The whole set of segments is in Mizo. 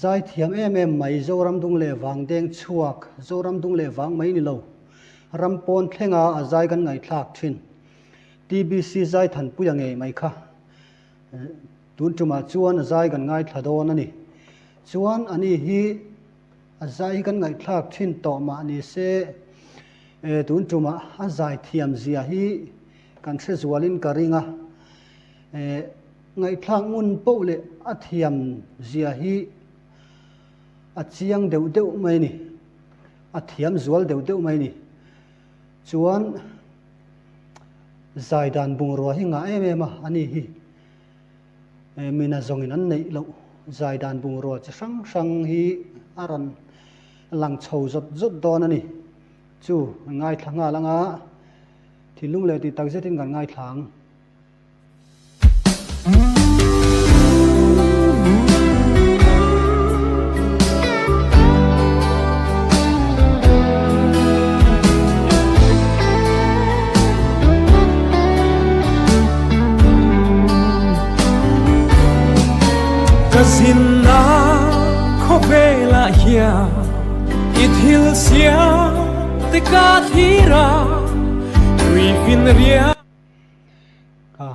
Zaithiam em em mai Zoram dung leh vang deng chhuak, Zoram dung leh vang mai ni lo, ram pawn thlenga a zai kan ngaihthlak thin. TBC Zaithanpuia ngei mai kha tun tumah chuan a zai kan ngaithla dawn a ni. Chuan ani hi a zai hi kan ngaihthlak thin tawh mah ni se tun tumah a zaithiam zia hi kan hre zualin ka ring a. Ngaihthlak ngun poh leh a thiam zia hi a chiang deuh deuh mai a ni, a thiam zual deuh deuh mai a ni. Chuan zai dan bungrua hi ngah em em a, a ni hi mina zawngin an neih loh zai dan bungrua chi hrang hrang hi a rawn lang chho zawt zawt dawn a ni. Chu ngaithla nghal anga thinlung leh tih tak zetin kan ngaithla ang. Ka zinna khawvelah hian i thil siam te ka thlir a, tui finriat. Ka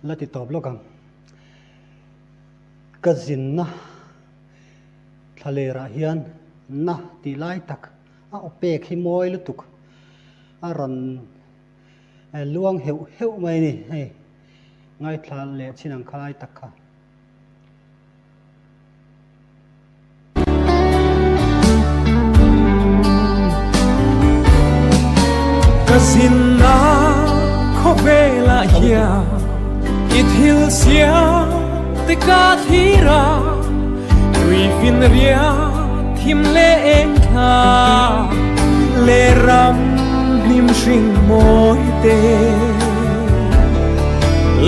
la ti tawp lawk ang. Ka zinna thlalerah hian na tih lai tak a aw pek hi mawi lutuk a rawn luang heuh heuh mai a ni hei ngaithla leh chin ang kha lai tak kha. Ka zinna khawvelah hian i thil siam te ka thlir a, tui finriat thim leh eng thla leh ram hnim hring mawi te.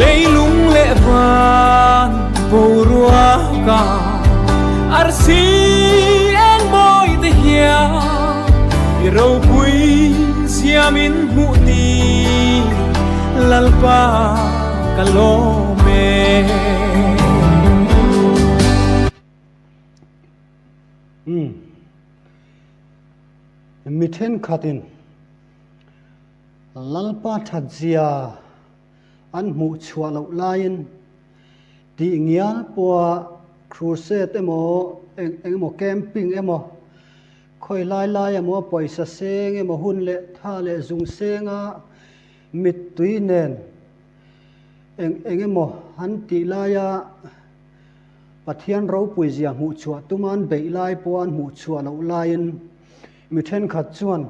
Leilung leh van boruaka arsi eng mawi te hian i ropui siamin hmuh ti Lalpa ka lawm e. Umm. Mi thenkhatin Lalpa thatzia an hmuh chhuah loh laiin tih ngial pawha crusade emaw eng eng emaw camping emaw khawi lai lai emaw pawisa seng emaw hun leh tha leh zung senga mittui nen eng eng emaw an tih laia Pathian ropui zia hmuh chhuah tuma an beih lai pawha an hmuh chhuah loh laiin mi thenkhat chuan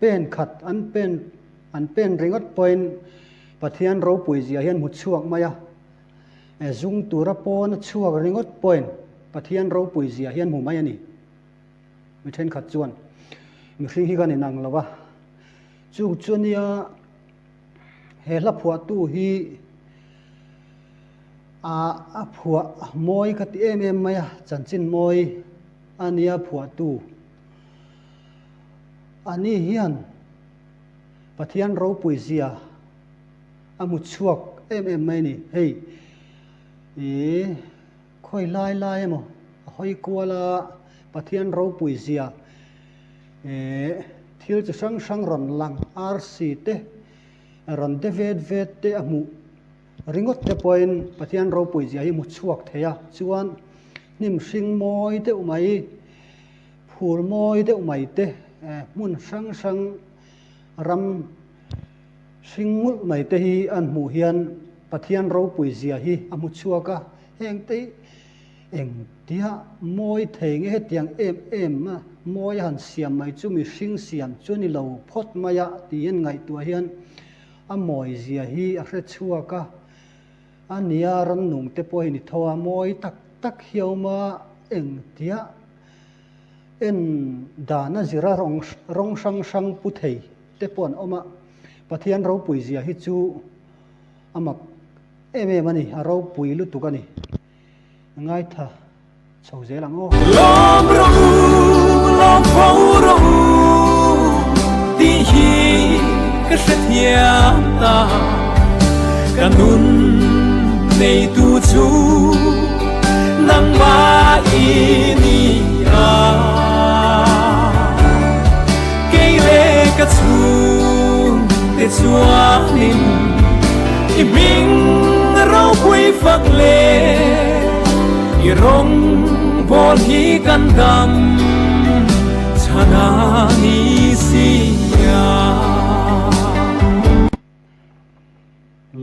Pen khat an pen an pen ringawt pawhin Pathian ropui zia hian hmu chhuak mai a, zung tura pawn a chhuak ringawt pawhin Pathian ropui zia hian hmu mai a ni. Mi thenkhat chuan mihring hi kan inang lo a, chung chu nia he hla phuahtu hi a phuah mawi ka ti em em mai a, chanchin mawi a nia phuahtu. Ani hian Pathian ropui zia a hmu chhuak em em mai a ni. Hei i khawi lai lai emaw a hawi kual a, Pathian ropui zia thil chi hrang hrang rawn lang arsi te rawn de vet vet te a hmuh ringawt te pawhin Pathian ropui zia hi hmu chhuak thei a. Chuan hnim hring mawi deuh mai Phur mawi deuh mai te, hmun hrang hrang ram hring ngulh mai te hi an hmuh hian Pathian ropui zia hi a hmu chhuak a, heng te hi engtia mawi thei nge hetiang em em a mawi a han siam mai chu mihring siam chu a ni lo phawt mai a tiin ngaihtuah hian a mawi zia hi a hre chhuak a, a nia rannung te pawh hi ni tho a, mawi tak tak hi a awm a, engtia En dana zira rawng rawng hrang hrang pu thei te pawh an awm a, Pathian ropui zia hi chu a mak em em a ni, a ropui lutuk a ni. Ngaitha chho zel ang aw. Lawm rawh u, lawm fo rawh u, tih hi ka hrethiam ta, ka nun neitu chu. Nangmah i ni a. Kei le ka chhungte chuanin i hming ropui fak le i rawngbawl hi kan dam chhan a ni si a.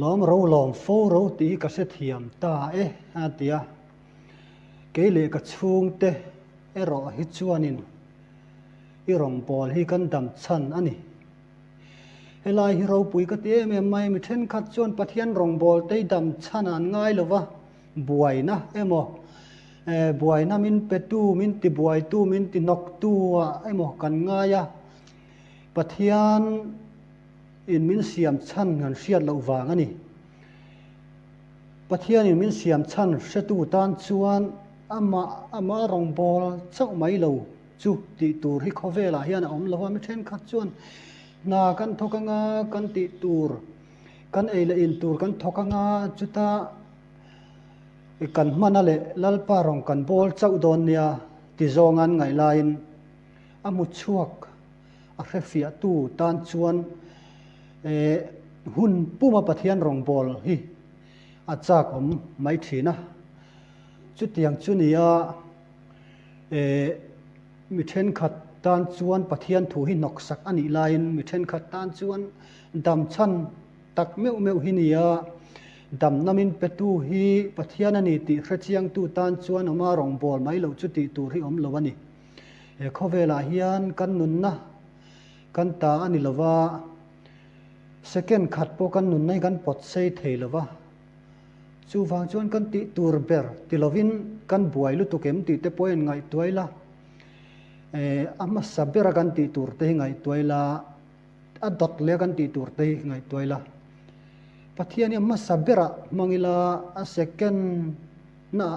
Lawm ro lawm fo ro tih hi ka hrethiam ta e a ti a. Kei leh ka chhungte erawh hi chuanin i rawngbâwl hi kan dam chhan a ni. Helai hi ropui ka ti em em mai, mi thenkhat chuan Pathian rawngbâwl te hi dam chhan an ngai lo va, buaina emaw, buaina min petu, min tibuaitu, min tihnawktu ah emaw kan ngai a, Pathian in min siam chhan kan hriat loh vang a ni. Pathianin min siam chhan hretu tan chuan amah amah rawngbâwl chauh mai lo chu tih tur hi khawvelah hian a awm lo a. Mi thenkhat chuan hna kan thawk anga kan tih tur, kan ei leh in tur kan thawk anga chuta kan hmana leh Lalpa rawng kan bawl chauh dawn nia ti zawnga an ngaih laiin a hmu chhuak a hrefiahtu tan chuan hun puma Pathian rawngbâwl hi a châk awm mai ṭhin a. Chutiang chu nia mi ṭhenkhat tan chuan Pathian thu hi hnawksak a nih laiin mi ṭhenkhat tan chuan damchhan tak meuh meuh hi nia damna min petu hi Pathian a ni tih hrechiangtu tan chuan ama rawngbâwl mai loh chu tih tur hi awm lo a ni. He khawvelah hian kan nunna kan ta a ni lova, second khat pawh kan nunna hi kan pawt sei thei lova, chuvang chuan kan tih tur ber ti lovin kan buai lutuk em tih te pawh a inngaihtuai la, a hmasa bera kan tih tur te hi ngaihtuai la, a dawt leh a kan tih tur te hi ngaihtuai la. Pathian hi a hmasa berah hmang ila a second na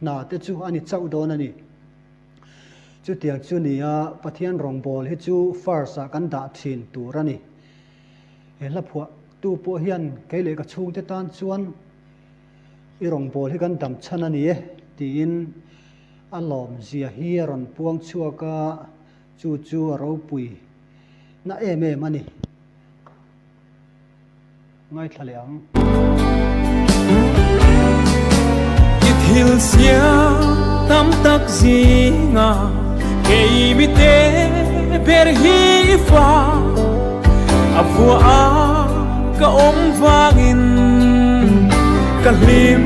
hna te chu a ni chauh dawn a ni. Chutiang chu nia, Pathian rawngbâwl hi chu first ah kan dah thin tur a ni. He hla phuah tu pawh hian kei leh ka chhungte tan chuan i rawngbâwl hi kan dam chhan a ni e tiin a lawmzia hi a rawn puang chhuak a, chu chu a ropui na em em a ni. Ngaithla leh ang. I thil siam tam tak zinga kei mi te ber hi i fa a vuah a ka awm vangin ka hlim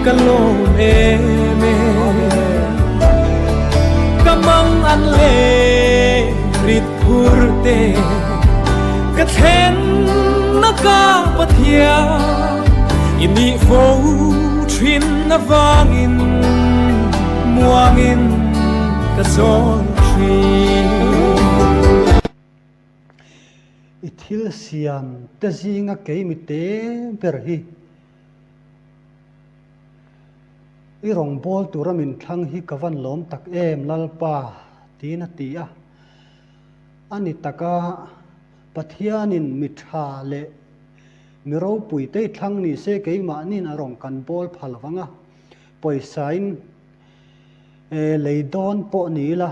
ka lawm em em ka mang an le rit phur te ka thlen na ka Pathian i nih fo thin avangin muangin ka chawl thin. I thil siam te zinga kei mi te ber hi i rawngbâwl tura min thlang hi ka van lâwm tak em Lalpa tiin a ti a. A ni taka Pathianin mi tha leh mi ropui te thlang ni se keimahnin a rawn kan bawl phal vang a, pawisain lei dawn pawh ni ila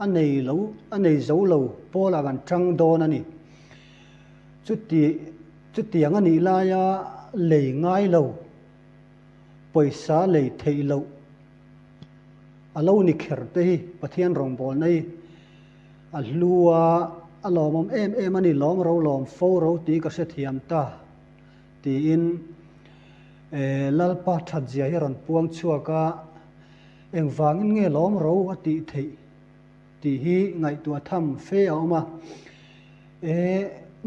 a nei lo a nei zo lo pawlah kan tang dawn a ni. Chuti chutiang a nih laia lei ngai lo pawisa lei theih loh A lo ni kher te hi Pathian rawngbawlna hi a hlu a, a lawmawm em em a ni, lawm ro lawm fo ro tih ka hrethiam ta tiin Lalpa thatzia hi a rawn puang chhuak a, engvangin nge lawm ro a tih theih tih hi ngaihtuah tham fe a awm a, e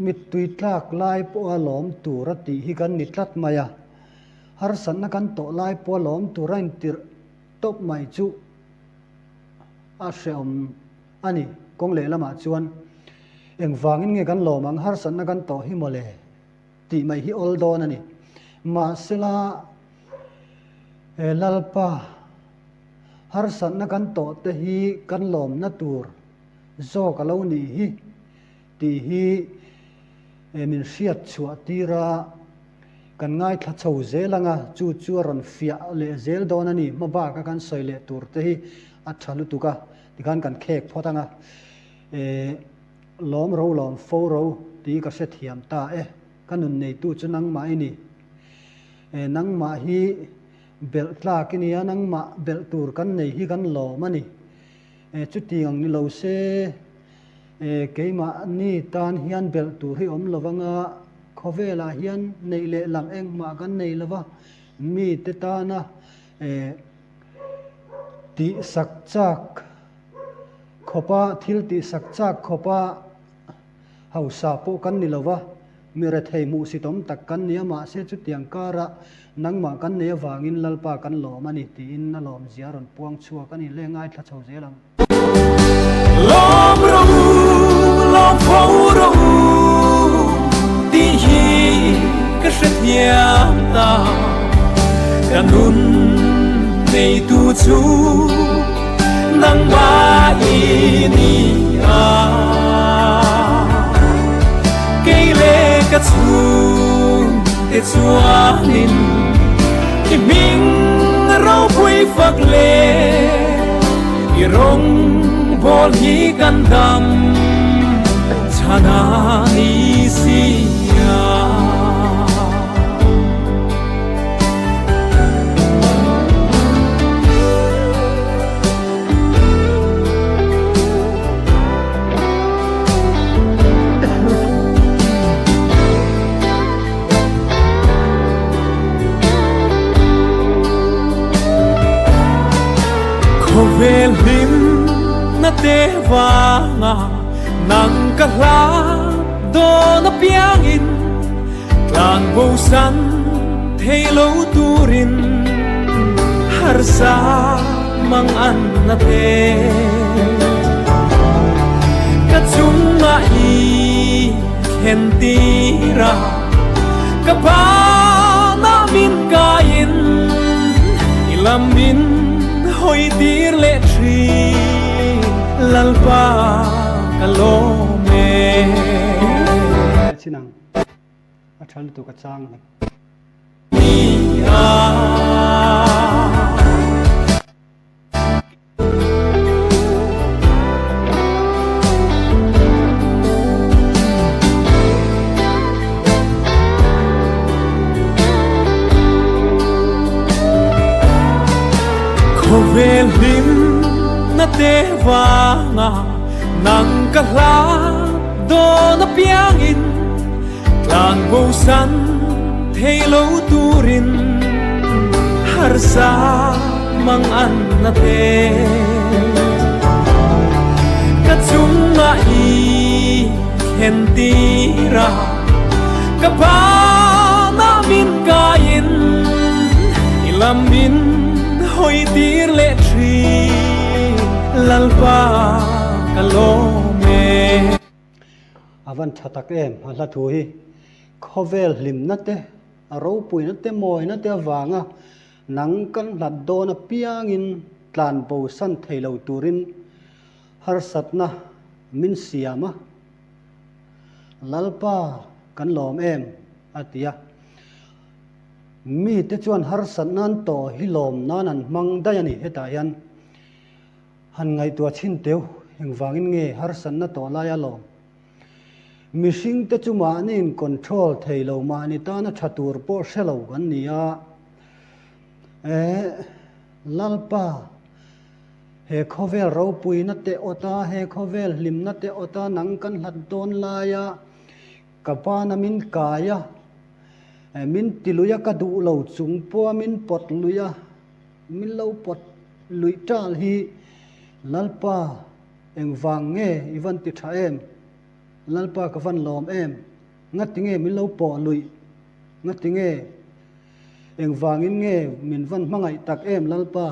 mittui tlak lai pawha lawm tur a tih hi kan ni tlat mai a, harsatna kan tawh lai pawha lawm tur a intirh Tawp mai chu a hrehawm a ni. Kawng lehlamah chuan engvangin nge kan lawm ang, harsatna kan tawh hi mawle tih mai hi awl dawn a ni. Mahsela he Lalpa harsatna kan tawh te hi kan lawmna tur zawk a lo nih hi tih hi min hriat chhuah tir a. Kan ngaithla chho zel ang a, chu chu a rawn fiah leh zel dawn a ni. Hma baka kan sawi leh tur te hi a tha lutuk a, tikhan kan khek phawt ang a. E, lawm ro lawm fo ro tih ka hrethiam ta e. Ka nun neitu chu nangmah i ni. E, nangmah hi belh tlak i nia, nangmah belh tur kan nei hi kan lawm a ni. E, chuti ang ni lo se, e, keimahni tan hian belh tur hi awm lo anga khawvelah hian neih leh lang engmah kan nei lo va, mite tana e, tihsak chak khawpa thil tihsak chak khawpa hausa pawh kan ni lo va, mi rethei hmuhsitawm tak kan ni a, mahse chutiang karah nangmah kan nei avangin Lalpa kan lawm a ni tiin a lawmzia a rawn puang chhuak a ni. Le ngaithla chho zel ang. Lawm rawh u, lawm fo rawh u tih hi ka hrethiam ta. Ka nun neitu chu nangmah i ni a. Kei leh ka chhungte chuanin i hming ropui fak leh i rawng bawl hi kan dam chhan a ni si a. Khawvel hlim na te vanga nang ka hla dawn apiangin tlan bo san thei lo turin harsa mang an na te ka chungah i thlen tir a ka banah min kaiin i lam min hawi tir leh thin Lalpa ka lawm e. Chin ang a tha lutuk a chang ni. Khawvel hlim na te vanga nang ka hla dawn apiangin Tlan bosan thei lo turin harsa mang an na te ka chungah i thlen tir a ka banah min kaiin i lam min hawi tir leh thin Lalpa ka lawm e. A van tha tak em a hla thu hi. Khawvel hlimna te, a ropuina te, mawina te avanga nang kan hlat dawn apiangin tlan bosan thei lo turin harsatna min siam a. Lalpa kan lawm em a ti a. Mite chuan harsatna an tawh hi lawm nan an hmang daih a ni hetah hian. Han ngaihtuah chhin teuh, engvangin nge harsatna tawh lai a lawm? Mihringte chu mahni in control thei lo, mahni tana tha tur pawh hre lo kan ni a. Eh, Lalpa, he khawvel ropuina te awta, he khawvel hlimna te awta nang kan hlat dawn laia ka bana min kai a, min ti lui a, ka duh lo chung pawha min pawt lui a, Min lo pawt luih tal hi Lalpa engvang nge i van ti tha em? Lalpa ka van lawm em? Ngati nge min lo pawh luih? Ngati nge engvangin nge min van hmangaih tak em Lalpa?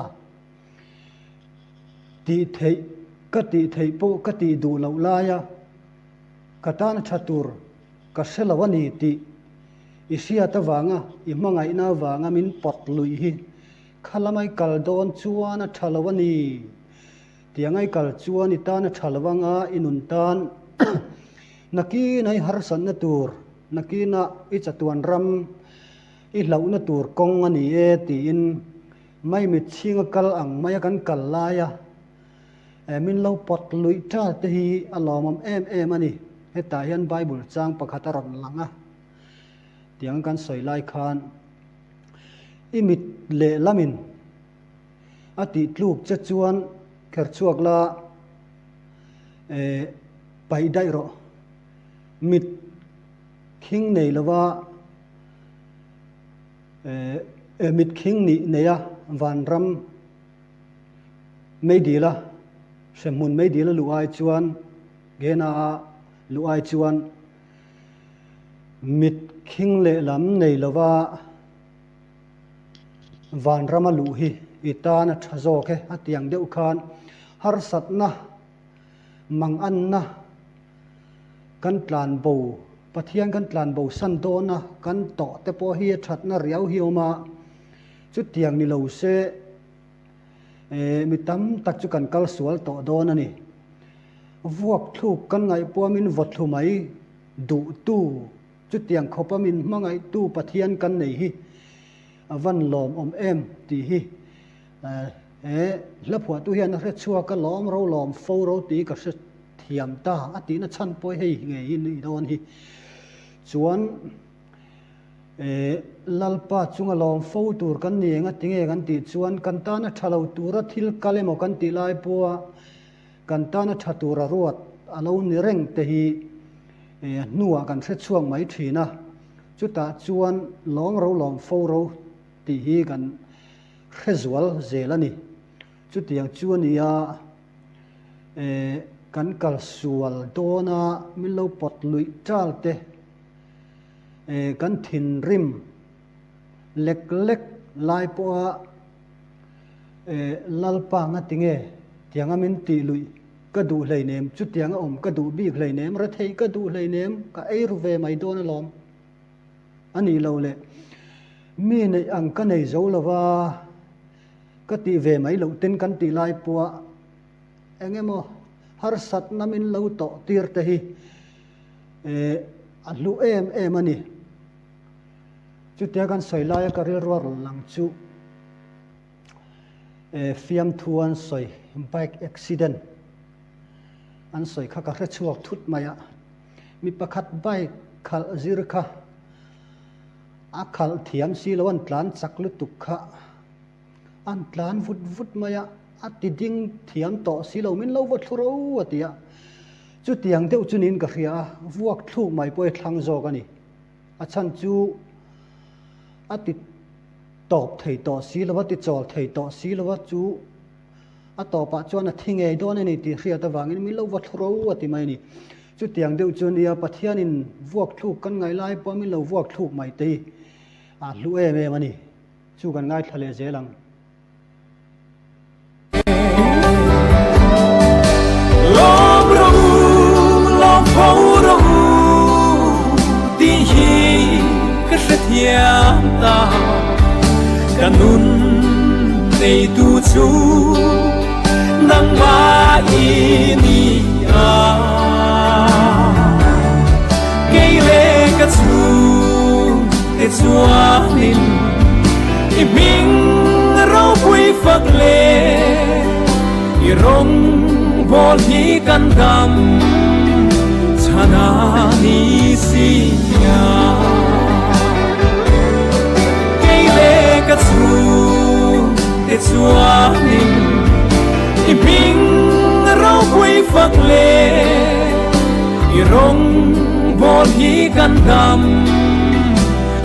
Tih theih ka tih theih pawh ka tih duh loh laia ka tana tha tur ka hre lo a ni tih i hriat avanga i hmangaihna avanga min pawt luih hi kha lamai kal dawn chuan a tha lo a ni. Tiangai kal chuan i tan a tha lo anga i nun tan nakin a i harsatna tur, nakinah i chatuan ram. I hlauhna tur kawng a ni e tiin maimit chhinga kal ang maia kan kal laia min lo pawt luih ṭal te hi a lawmawm em em a ni. Hetah hian Bible chang pakhat a rawn lang a, tiang kan sawi lai khan i mit lehlamin a tih tluk che chuan kher chhuak la paih daih rawh. Mit khing nei lova mit khing nih neia vanram meidila hremhmun meidila luh ai chuan Gehena a luh ai chuan mit khing lehlam nei lova vanrama luh hi i tan a tha zawk e a tiang deuh khan harsatna manganna Kan tlan bo, Pathian kan tlan bo san dawn a, kan tawh te pawh hi a thatna riau hi a awm a, chutiang ni lo se mi tam tak chu kan kal sual tawh dawn a ni. Vuak thluk kan ngaihpuamin vawthlu mai duhtu, chutiang khawpa min hmangaihtu Pathian kan nei hi a van lawmawm em tih hi he hla phuahtu hian a hre chhuak a, lawm ro lawm fo ro tih ka hre thiam ta a tihna chhan pawh hei ngei hi nih dawn hi. Chuan Lalpa chunga lawm fo tur kan ni eng a ti nge kan tih chuan kan tana tha lo tura thil kal emaw kan tih lai pawha kan tana tha tura ruat a lo ni reng te hi hnuah kan hre chhuak mai thin a. Chutah chuan lawm ro lawm fo ro tih hi kan hre zual zel a ni. Chutiang chu a ni a. Kan kal sual dawn a, min lo pawt luih ṭal te, kan thinrim lek lek lai pawha Lalpa nga tinge tianga min tih luih ka duh hleinem, chutianga awm ka duh bik hleinem, rethei ka duh hleinem, ka ei ru ve mai dawn alawm a nih loh le, mi neih ang ka nei zo lova. Ka tih ve mai loh ten kan tih lai pawha eng emaw harsatna min lo tawh tir te hi a hlu em em a ni. Chutia kan sawi laia ka rilru a rawn lang chu fiamthu an sawi bike accident an sawi kha ka hre chhuak thut mai a. Mi pakhat bike khalh zir kha a khalh thiam si lo an tlan chak lutuk kha. An tlan vut vut mai a, a ti ding thiam tawh si lo, min lo va thlu ro a ti a. Chutiang deuh chu niin ka hria a, vuak thluk mai pawh i thlang zawk a ni. A chhan chu a ti tawp thei tawh si lo, a ti chawl thei tawh si lo a, chu a tawpah chuan a thi ngei dawn a ni tih hriat avangin min lo va thlu ro a ti mai a ni. Chutiang deuh chu nia Pathianin vuak thluk kan ngaih lai pawh min lo vuak thluk mai te hi a hlu em em a ni. Chu kan ngaithla leh zel ang. Lawm rawh u, lawm fo rawh u, tih hi ka hrethiam ta. Ka nun neitu chu nangmah i ni a. Kei leh ka chhungte chuanin i hming ropui fak leh i rawng bawl hi kan dam chhan a ni si a. Kei leh ka chhungte chuanin i hming ropui fak leh i rawng bawl hi kan dam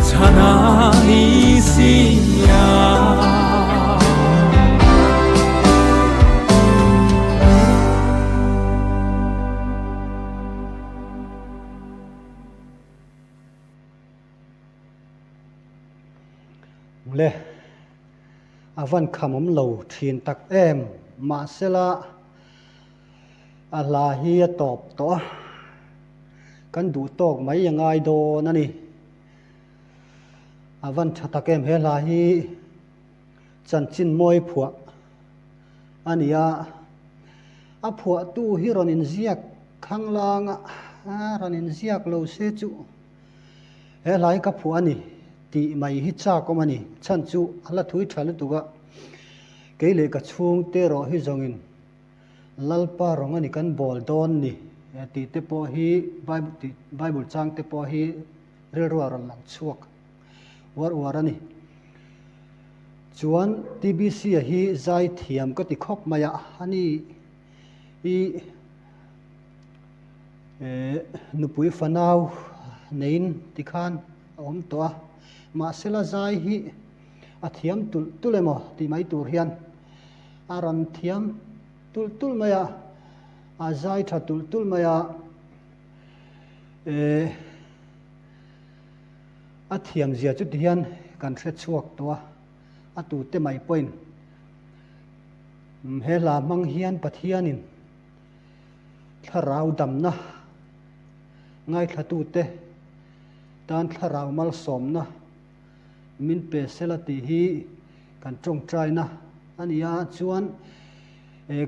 chhan a ni si a. Le, a van khamawm lo thin tak em, mahsela A hla hi a tawp tawh a, kan duh tawk mai a ngai dawn a ni. A van tha tak em he hla hi chanchin mawi phuah a ni a, a phuahtu hi rawn inziak khanglang a, rawn inziak lo se chu he hla hi ka phuah a ni. tih mai hi chak awm a ni. Chhan chu a la thui tha lutuk a, kei leh ka chhungte erawh hi zawngin Lalpa rawng a ni kan bawl dawn ni tih te pawh hi Bible chang te pawh hi rilru a rawn lang chhuak uar uar a ni. Chuan TBC a hi zai thiam ka ti khawp mai a, ani i nupui fanau neiin tikhan a awm tawh a, mahsela zai hi a thiam tulh tulh emaw tih mai tur hian a rawn thiam tulh tulh mai a, a zai tha tulh tulh mai a, eh a thiam zia chu ti hian kan hre chhuak tawh a, a tute mai pawhin he hla hmang hian Pathianin thlarau damna ngaithlatute tan thlarau malsawmna min pe sela tih hi kan tawngtaina a ni a, chuan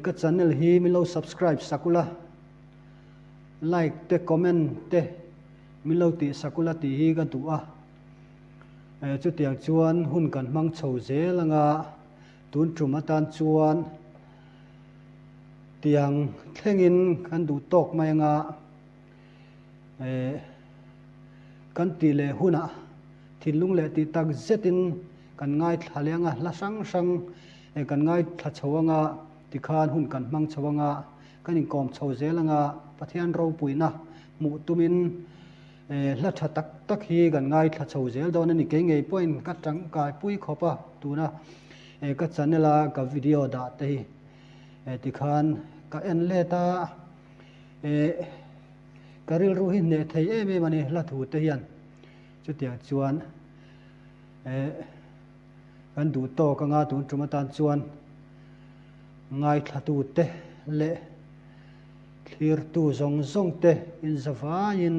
ka channel hi min lo subscribe sak ula, like te comment te min lo tih sak ula tih hi ka duh a, chutiang chuan hun kan hmang chho zel anga tun tum atan chuan tiang thlengin kan duh tawk mai anga kan tih leh hunah thinlung leh tih tak zetin kan ngaithla leh anga hla hrang hrang kan ngaithla chho anga tikhan hun kan hmang chho anga kan inkawm chho zel anga Pathian ropuina hmuh tumin hla tha tak tak hi kan ngaithla chho zel dawn a ni. Kei ngei pawhin ka tangkai pui khawp a tuna ka channel a ka video dah te hi tikhan ka en let a. Eh, ka rilru hi hneh thei em em a ni hla thu te hian. Chutiang chuan eh kan duh tawk anga tun tum atan chuan ngaithlatu te leh thlirtu zawng zawng te inzavaiin.